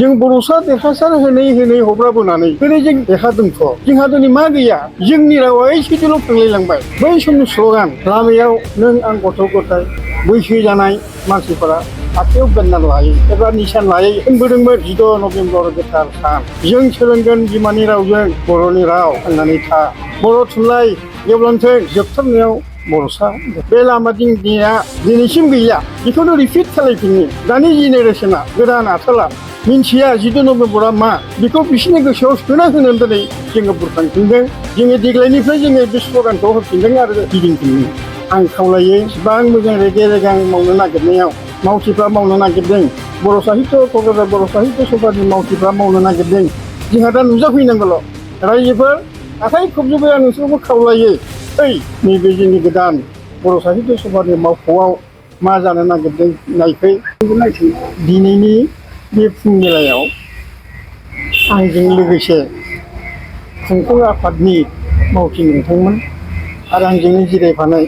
जों बर'सा देरहासार होनै हब्राबोनानै दिनै जों देरहादोंथ' जोंहा दिनै मा गैया जोंनि रावा एसेल' थांलायलांबाय बै समनि स्ल'गान लामायाव नों आं गथ' गथाय बैसो जानाय मानसिफोरा आखायाव बेननान लायो एबा निसान लायै होनबोदोंमोन 14 नभेम्बर गोथार सान जों सोलोंगोन बिमानि रावजों बर'नि राव थांनानै था बर' थुनलाइ गेवलांथों जोबथारनायाव बर'सा बे लामा दिंथिनाया दिनैसिम गैया बेखौनो रिपिट खालायफिनो दानि जेनेरेसना गोदान आथाला मिन्थिया 14 नभेम्बरा मा बेखौ बिसोरनि गोसोआव सोना होनो दिनै जोङो बुरखांफिनदों जोङो देग्लायनिफ्राय जोङो बे स्ल'गानखौ होफिनदों आरो गिदिंफिनदों आं खावलायो एसेबां मोजां रेगे रेगां मावनो नागिरनायाव मावथिफ्रा मावनो नागिरदों बर' साहित्य क'क्राझार बर' साहित्य सभानि मावथिफ्रा मावनो नागिरदों जोंहा दा नुजाफैनांगौल' रायजोफोर आखाइ खबजोबो आं नोंसोरखौ खावलायो ओइ नैबे जोंनि गोदान बर' साहित्य सभानि मावख'आव मा जानो नागिरदों नायफै दिनैनि बे फुंबिलायाव आंजों लोगोसे खुंफुं आफादनि मावथि नोंथांमोन आरो आंजोंनो जिरायफानाय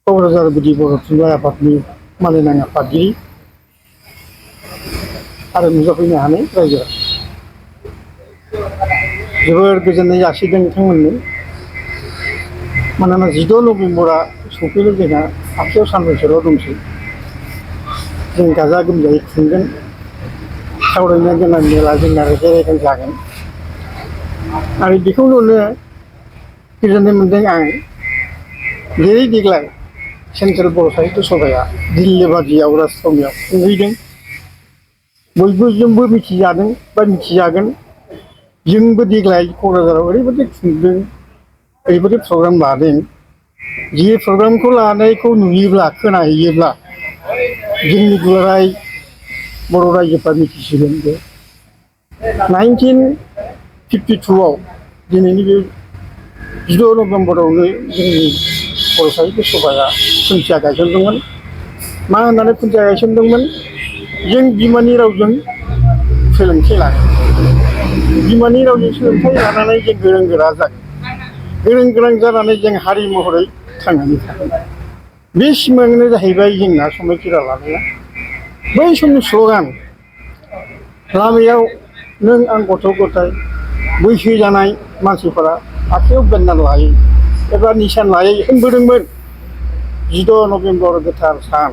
क'क्राझार गुदि बर' थुनलाइ आफादनि मालिनां आफादगिरि आरो नुजाफैनो हानाय रायजो जोबोर गोजोननाय जासिदों नोंथांमोननो मानोना 14 नभेम्बरा सफैनो जोंहा आखायाव सानब्रैसोल' दंसै जों गाजा गोमजायै खुंगोन सावरायनो गोनां मेला जोंना रेगे रेगां जागोन आरो बेखौ नुनो गोजोननाय मोन्दों आं जेरै देग्लाय सेन्ट्रेल बर' साहित्य सभाया दिल्ली बादियाव राजथावनियाव खुंहैदों बयबो जोंबो मिथिजादों बा मिथिजागोन जोंबो देग्लाय क'क्राझाराव ओरैबायदि खुंदों ओरैबायदि प्रग्राम लादों जि प्रग्रामखौ लानायखौ नुयोब्ला खोनाहैयोब्ला जोंनि दुलाराय बर' रायजोफ्रा मिथिसिगोन जे 1952आव दिनैनि बे 14 नभेम्बरावनो जोंनि बर' साहित्य सभाया खुन्थिया गायसनदोंमोन मा होननानै खुन्थिया गायसनदोंमोन जों बिमानि रावजों सोलोंथाइ लागोन बिमानि रावजों सोलोंथाइ लानानै जों गोरों गोरा जागोन गोरों गोरा जानानै जों हारि महरै थांनानै थागोन बे सिमाङानो जाहैबाय जोंना समायखिरा लानाया बै समनि स्ल'गान लामायाव नों आं गथ' गथाय बैसो जानाय मानसिफोरा आखायाव बेननान लायो एबा निसान लायै होनबोदोंमोन 14 नभेम्बर गोथार सान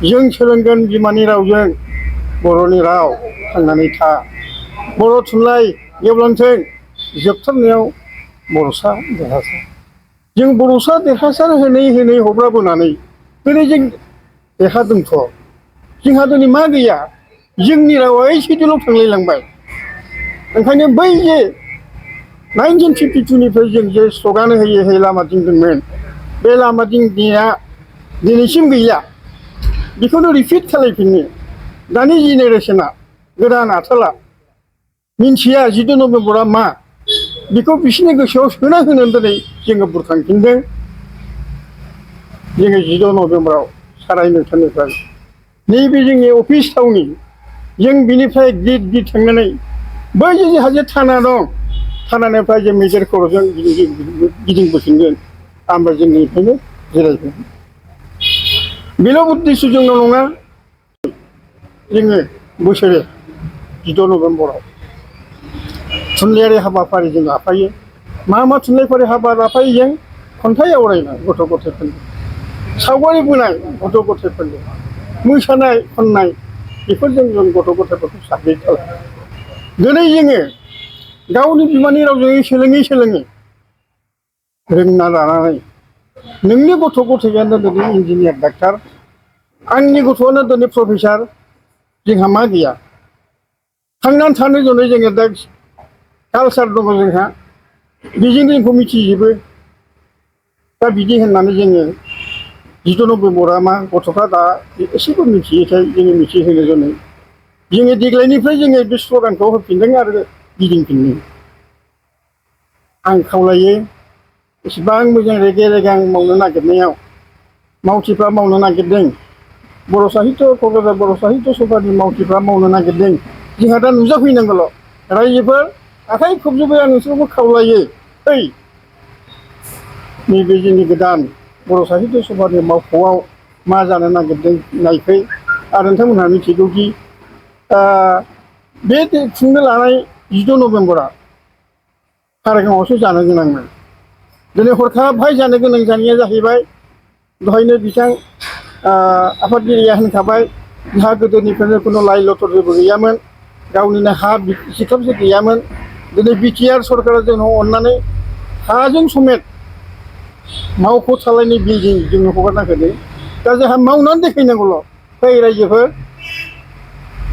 जों सोलोंगोन बिमानि रावजों बर'नि राव थांनानै था बर' थुनलाइ गेवलांथों जोबथारनायाव बर'सा देरहासार जों बर'सा देरहासार होनै हब्राबोनानै दिनै जों देरहादोंथ' जोंहा दिनै मा गैया जोंनि रावा एसेल' थांलायलांबाय ओंखायनो बै जे 1952निफ्राय जों जे स्ल'गान होयै लामा दिंदोंमोन बे लामा दिंथिनाया दिनैसिम गैया बेखौनो रिपिट खालायफिनो दानि जेनेरेसना गोदान आथाला मिन्थिया 14 नभेम्बरा मा बेखौ बिसोरनि गोसोआव सोना होनो दिनै जोङो बुरखांफिनदों जोङो 14 नभेम्बराव साराय 9टानिफ्राय नैबे जोंनि अफिस थावनि जों बिनिफ्राय गिद थांनानै बै जोंहा जे थाना दं थानानिफ्राय जों मेजेर खर'जों गिदिंबोफिनगोन ओमफ्राय जों बेनिफ्रायनो जिरायगोन बेल' उद्देश्य जोंनाव नङा जोङो बोसोरे 14 नभेम्बराव थुनलाइयारि हाबाफारि जों लाफायो मा थुनलाइयारि हाबा लाफायो जों खन्थाइ आवरायनाय गथ' गथायफोरनो सावगारि बोनाय गथ' गथायफोरनो मोसानाय खननाय बेफोरजों जों गथ' गथायफोरखौ साबजेक्ट खालामो दिनै जोङो गावनि बिमानि रावजों सोलोङै रोंना लानानै नोंनि गथ' गथायानो दिनै इन्जिनियार डाक्टार आंनि गथ'आनो दिनै प्रफेसार जोंहा मा गैया थांनानै थानो जनै जोङो दा कालसार दङ जोंहा बेजों जोंखौ मिथिजोबो दा बिदि होननानै जोङो 14 नभेम्बरा मा गथ'फ्रा दा एसेबो मिथियैखाय जोङो मिथिहोनो जनै जोङो देग्लायनिफ्राय जोङो बे स्ल'गानखौ होफिनदों आरो गिदिंफिनदों आं खावलायो एसेबां मोजां रेगे रेगां मावनो नागिरनायाव मावथिफ्रा मावनो नागिरदों बर' साहित्य क'क्राझार बर' साहित्य सभानि मावथिफ्रा मावनो नागिरदों जोंहा दा नुजाफैनांगौल' रायजोफोर आखाइ खबजोबो आं नोंसोरखौ खावलायो ओइ नैबे जोंनि गोदान बर' साहित्य सभानि मावख'आव मा जानो नागिरदों नायफै आरो नोंथांमोनहा मिथिगौदि बे खुंनो लानाय 16 नभेम्बरा कारागावआवसो जानो गोनांमोन। दिनै हरखाबै जानो गोनां जानाया जाहैबाय दहायनो बिथां आफादगिरिया होनखाबाय जोंहा गोदोनिफ्रायनो खुनु लाइ लथर जेबो गैयामोन, गावनिनो हा सिथाबसे गैयामोन। दिनै बिटिआर सरकारा जोंनाव अननानै हाजों समेत मावख' सालायनाय बिल्डिं जोंनो हगारना होदों। दा जोंहा मावनानै देखायनांगौल'। फै रायजोफोर,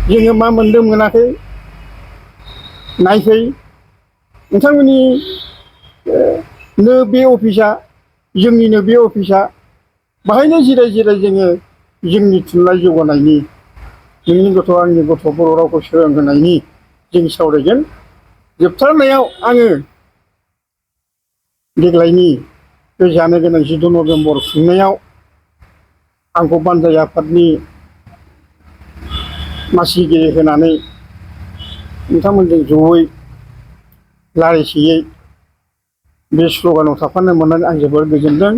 जोङो मा मोनदों मोनाखै नायफै। नोंथांमोननि बे अफिसा, जोंनिनो बे अफिसा, बाहायनो जिराय जिराय जोङो जोंनि थुनलाइ जौगानायनि, नोंनि गथ' आंनि गथ' बर' रावखौ सोलोंहोनायनि जों सावरायगोन। जोबथारनायाव आङो देग्लायनि बे जानो गोनां 16 नभेम्बर खुंनायाव आंखौ बानजाय आफादनि मासिगिरि होनानै नोंथांमोनजों जयै लारिसेयै बे स्ल'गानाव थाफानो मोननानै आं जोबोर गोजोनदों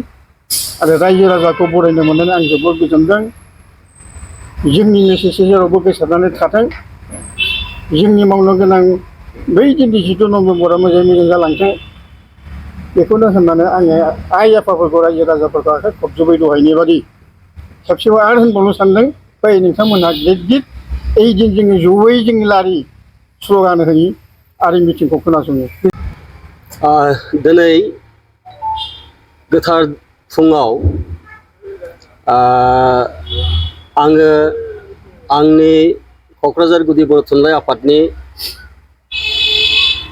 आरो रायजो राजाखौ बरायनो मोननानै आं जोबोर गोजोनदों। जोंनि मेसेजआ जेरावबो गोसारनानै थाथों, जोंनि मावनो गोनां बै दिननि 16 नभेम्बरा मोजाङै मोजां जालांथों, बेखौनो होननानै आङो आइ आफाफोरखौ, रायजो राजाफोरखौ आखाइ खबजोबै दहायनि बादि खेबसेबाव आरो होनबावनो सानदों, फै नोंथांमोनहा गिदिर गिदिर ओइ दिन जोङो जयै जों लारि स्ल'गान होयो आरो मिटिंखौ खोनासङो। दिनै गोथार फुङाव आङो आंनि क'क्राझार गुदि बर' थुनलाइ आफादनि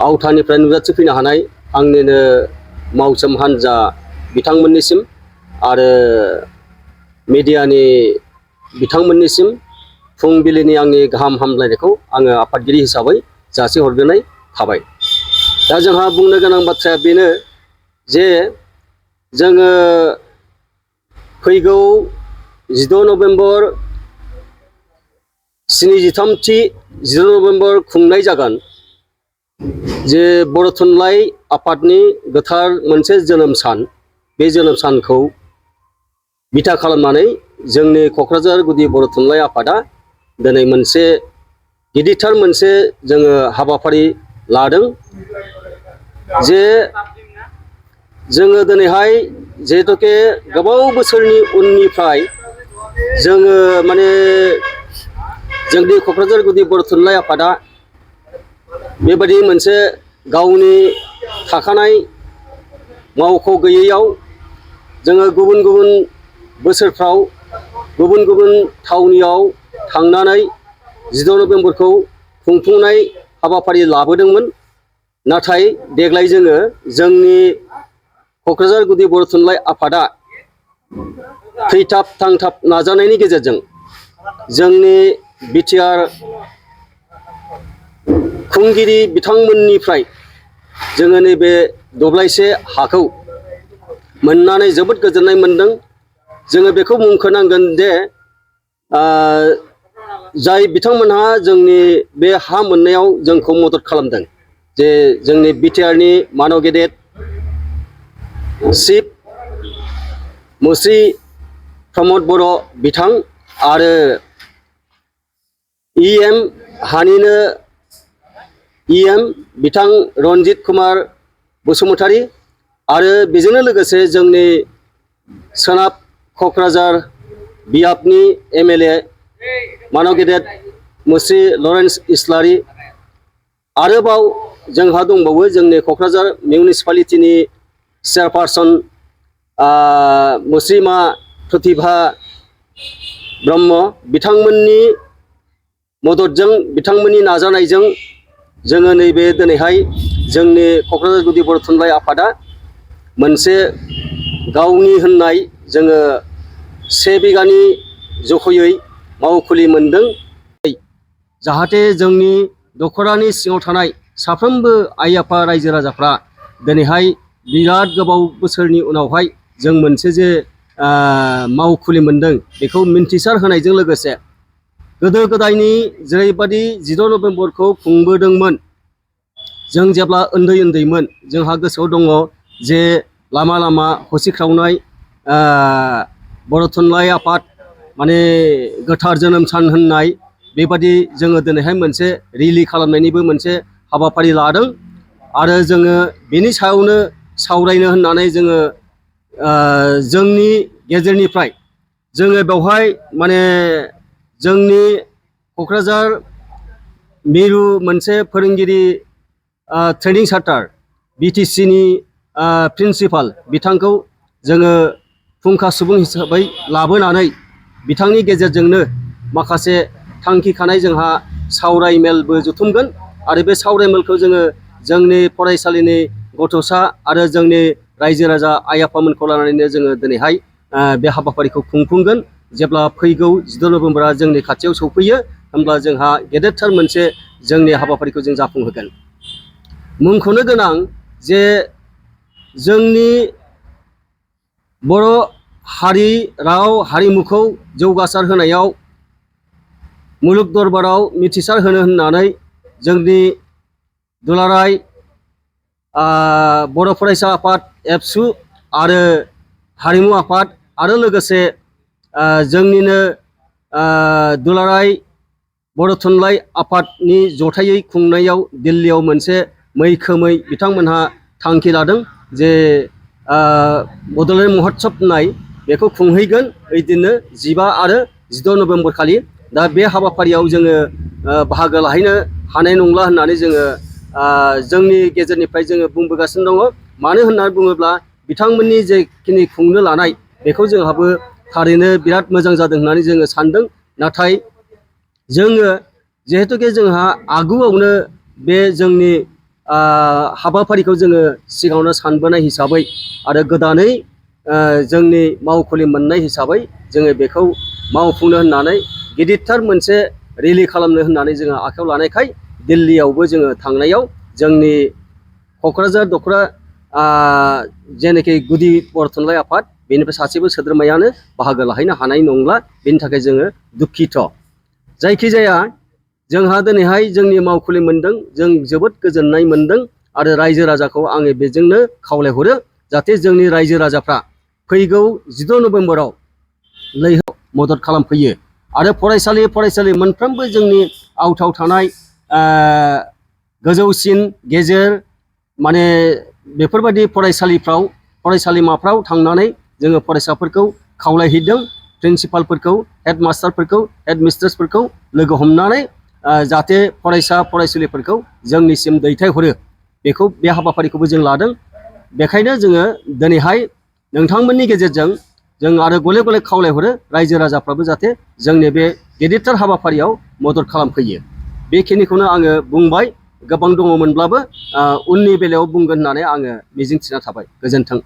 आवथानिफ्राय नुजाथिफैनो हानाय आंनिनो मावसोम हान्जा बिथांमोननिसिम आरो मिडियानि बिथांमोननिसिम फुंबिलिनि आंनि गाहाम हामलायनायखौ आङो आफादगिरि हिसाबै जासिहरग्रोनाय थाबाय। दा जोंहा बुंनो गोनां बाथ्राया बेनो जे जोङो फैगौ 16 नभेम्बर 73थि 16 नभेम्बर खुंनाय जागोन जे बर' थुनलाइ आफादनि गोथार मोनसे जोनोम सान। बे जोनोम सानखौ बिथा खालामनानै जोंनि क'क्राझार गुदि बर' थुनलाइ आफादा दिनै मोनसे गिदिरथार मोनसे जोङो हाबाफारि लादों जे जोङो दिनैहाय जिहेतुके गोबाव बोसोरनि उननिफ्राय जोङो माने जोंनि क'क्राझार गुदि बर' थुनलाइ आफादा बेबायदि मोनसे गावनि थाखानाय मावख' गैयैयाव जोङो गुबुन गुबुन बोसोरफ्राव गुबुन गुबुन थावनियाव थांनानै 16 नभेम्बरखौ खुंफुंनाय हाबाफारि लाबोदोंमोन। नाथाय देग्लाय जोङो जोंनि क'क्राझार गुदि बर' थुनलाइ आफादा थैथाब थांथाब नाजानायनि गेजेरजों जोंनि बिटिआर खुंगिरि बिथांमोननिफ्राय जोङो नैबे दब्लायसे हाखौ मोननानै जोबोद गोजोननाय मोनदों। जोङो बेखौ मुंख'नांगोन जे जाय बिथांमोनहा जोंनि बे हा मोननायाव जोंखौ मदद खालामदों, जे जोंनि बिटिआरनि मानाव गेदेर चिफ मुस्रि प्रमद बर' बिथां आरो हानिनो बिथां रन्जित कुमार बसुमतारी आरो बेजोंनो लोगोसे जोंनि सोनाब क'क्राझार बियाबनि MLA मानाव गेदेर मुस्रि लरेन्स इस्लारि, आरोबाव जोंहा दंबावो जोंनि क'क्राझार मिउनिसिपालिटिनि चेयारपारसन मुस्रिमा प्रतिभा ब्रह्म, बिथांमोननि मददजों बिथांमोननि नाजानायजों जोङो नैबे दिनैहाय जोंनि क'क्राझार गुदि बर' थुनलाइ आफादा मोनसे गावनि होननाय जोङो 1 बिगानि जख'यै मावखुलि मोनदों। जाहाथे जोंनि दख'रानि सिङाव थानाय साफ्रोमबो आइ आफा रायजो राजाफ्रा दिनैहाय बिराद गोबाव बोसोरनि उनावहाय जों मोनसे जे मावखुलि मोनदों बेखौ मिन्थिसार होनायजों लोगोसे गोदो गोदायनि जेरैबादि 16 नभेम्बरखौ खुंबोदोंमोन, जों जेब्ला उन्दै उन्दैमोन जोंहा गोसोआव दङ जे लामा लामा हसिख्रावनाय बर' थुनलाइ आफाद माने गोथार जोनोम सान होननाय बेबादि जोङो दिनैहाय मोनसे रिलि खालामनायनिबो मोनसे हाबाफारि लादों आरो जोङो बेनि सायावनो सावरायनो होननानै जोङो जोंनि गेजेरनिफ्राय जोङो बेवहाय माने जोंनि क'क्राझार मिरु मोनसे फोरोंगिरि ट्रेनिं सेन्टार BTCनि प्रिन्सिपाल बिथांखौ जोङो फुंखा सुबुं हिसाबै लाबोनानै बिथांनि गेजेरजोंनो माखासे थांखि खानाय जोंहा सावरायमेलबो जुथुमगोन आरो बे सावरायमेलखौ जोङो जोंनि फरायसालिनि गथ'सा आरो जोंनि रायजो राजा आइ आफामोनखौ लानानैनो जोङो दिनैहाय बे हाबाफारिखौ खुंफुंगोन। जेब्ला फैगौ 16 नभेम्बरा जोंनि खाथियाव सौफैयो होमब्ला जोंहा गेदेरथार मोनसे जोंनि हाबाफारिखौ जों जाफुंहोगोन। मुंख'नो गोनां जे जोंनि बर' हारि राव हारिमुखौ जौगासार होनायाव मुलुग दरबाराव मिथिसार होनो होननानै जोंनि दुलाराय बर' फरायसा आफाद एबसु आरो हारिमु आफाद आरो लोगोसे जोंनिनो दुलाराय बर' थुनलाइ आफादनि जथायै खुंनायाव दिल्लीयाव मोनसे मैखोमै बिथांमोनहा थांखि लादों जे बड'लेण्ड महत्सब होननाय बेखौ खुंहैगोन ओइदिननो 15 आरो 16 नभेम्बर खालि। दा बे हाबाफारियाव जोङो बाहागो लाहैनो हानाय नंला होननानै जोङो जोंनि गेजेरनिफ्राय जोङो बुंबोगासिनो दङ। मानो होननानै बुङोब्ला बिथांमोननि जेखिनि खुंनो लानाय बेखौ जोंहाबो थारैनो बिराद मोजां जादों होननानै जोङो सानदों। नाथाय जोङो जिहेतुके जोंहा आगुआवनो बे जोंनि हाबाफारिखौ जोङो सिगाङावनो सानबोनाय हिसाबै आरो गोदानै जोंनि मावखुलि मोननाय हिसाबै जोङो बेखौ मावफुंनो होननानै गिदिरथार मोनसे रेलि खालामनो होननानै जोङो आखायाव लानायखाय दिल्लीयावबो जोङो थांनायाव जोंनि क'क्राझार दख'रा जेनाखि गुदि बर' थुनलाइ आफाद बेनिफ्राय सासेबो सोद्रोमायानो बाहागो लाहैनो हानाय नंला। बेनि थाखाय जोङो दुखिथ'। जायखिजाया जोंहा दिनैहाय जोंनि मावखुलि मोनदों, जों जोबोद गोजोननाय मोनदों आरो रायजो राजाखौ आङो बेजोंनो खावलायहरो जाहाथे जोंनि रायजो राजाफ्रा फैगौ 16 नभेम्बराव लैहोर मदद खालामफैयो आरो फरायसालि मोनफ्रोमबो जोंनि आवथाव थानाय गोजौसिन गेजेर माने बेफोरबायदि फरायसालिमाफ्राव थांनानै जोङो फरायसाफोरखौ खावलायहैदों, प्रिन्सिपालफोरखौ, हेडमास्टारफोरखौ, हेडमिस्ट्रेसफोरखौ लोगो हमनानै जाहाथे फरायसालिफोरखौ जोंनिसिम दैथायहरो बेखौ बे हाबाफारिखौबो जों लादों। बेखायनो जोङो दिनैहाय नोंथांमोननि गेजेरजों जों आरो गले गले खावलायहरो रायजो राजाफ्राबो जाहाथे जोंनि बे गेदेरथार हाबाफारियाव मदद खालामफैयो। बेखिनिखौनो आङो बुंबाय। गोबां दङमोनब्लाबो उननि बेलायाव बुंगोन होननानै आङो मिजिंथिना थाबाय। गोजोन्थों।